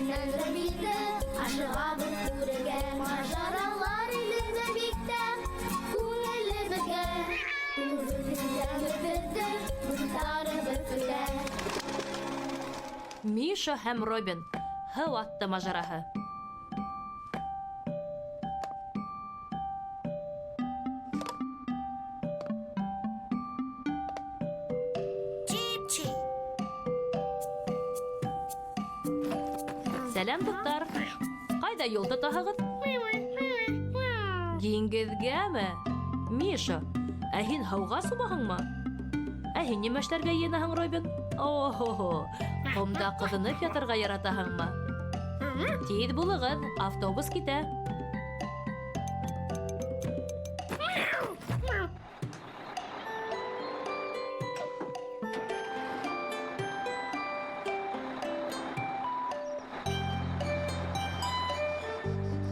менән Робинды ашығабыҙ күрергә. Мажаралар илендә бик тә күңелле беҙгә. Күңелебеҙ беҙҙе дуҫтарыбыҙ көтә. Миша һәм Робин. Һыу аҫты мажараһы. Чип-чип. Сәләм, дуҫтар. Ҡайҙа юл тотаһығыҙ? Диңгеҙгәме? Миша, ә һин һыуға сумаһыңмы? Ә һин нимә эшләргә йыйынаһың, Робин? О-хо-хо, ҡомда ҡыҙынып ятырға яратаһыңмы? Тиҙ булығыҙ, автобус китә.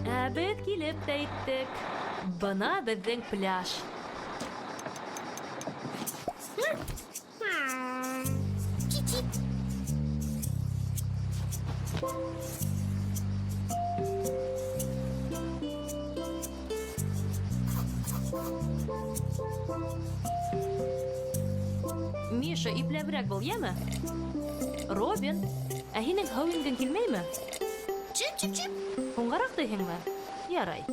Ә беҙ килеп тә еттек. Бына беҙҙең пляж. Миша, ипләберәк бул, йәме? Робин, ә һинең һыу ингең килмәйме? Чип-чип-чип. Һуңғараҡ тиһеңме? Ярай.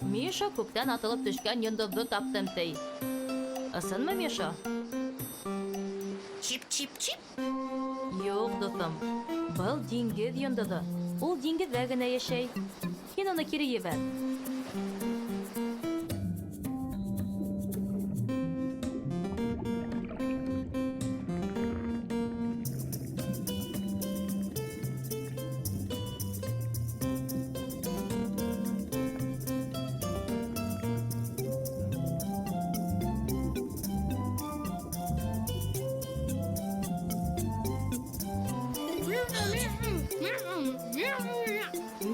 Миша күктән атылып төшкән йондоҙҙо таптым, ти. Ысынмы, Миша? Чип-чип-чип. Юҡ, дуҫым. Был диңгеҙ йондоҙо. Ул диңгеҙҙә генә йәшәй. Һин уны кире ебәр.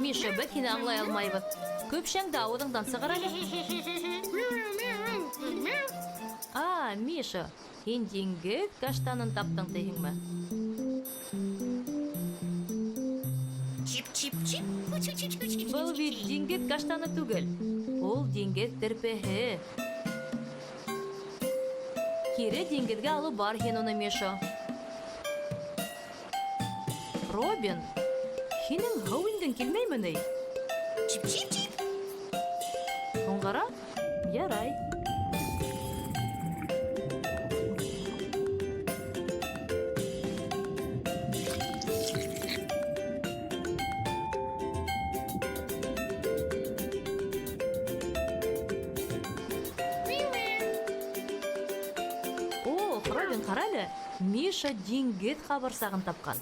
Миша, беҙ һине аңлай алмайбыҙ. Көпшәңде ауыҙыңдан сығар әле. А, Миша, һин диңгеҙ каштанын таптың тиһеңме? Чип-чип-чип. Был бит диңгеҙ каштаны түгел. Ул диңгеҙ терпеһе. Кире диңгеҙгә алып бар һин уны, Миша. Робин, һинең һыу ингең килмәйме ни? Чип-чип-чип. Һуңғараҡ? Ярай. Ох, Робин, ҡара әле. Миша диңгеҙ ҡабырсағын тапҡан.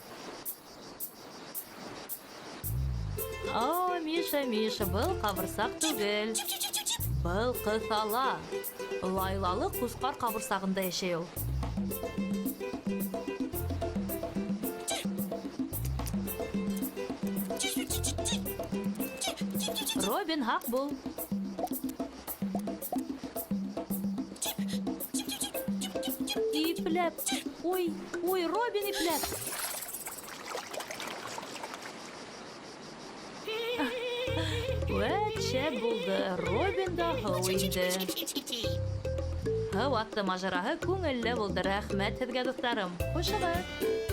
О, Миша, Миша, был ҡабырсаҡ түгел. Чип-чип-чип-чип. Был ҡыҫала. Лайлалы ҡусҡар ҡабырсағында йәшәй ул. Чип-чип-чип-чип. Робин, һаҡ бул. Ипләп. Ой, ой, Робин ипләп. Вәт шәп булды. Робин да һыу инде. Чип-чип-чип-чип. Һыу аҫты мажараһы күңелле булды. Рәхмәт һеҙгә, дуҫтарым. Хушығыҙ.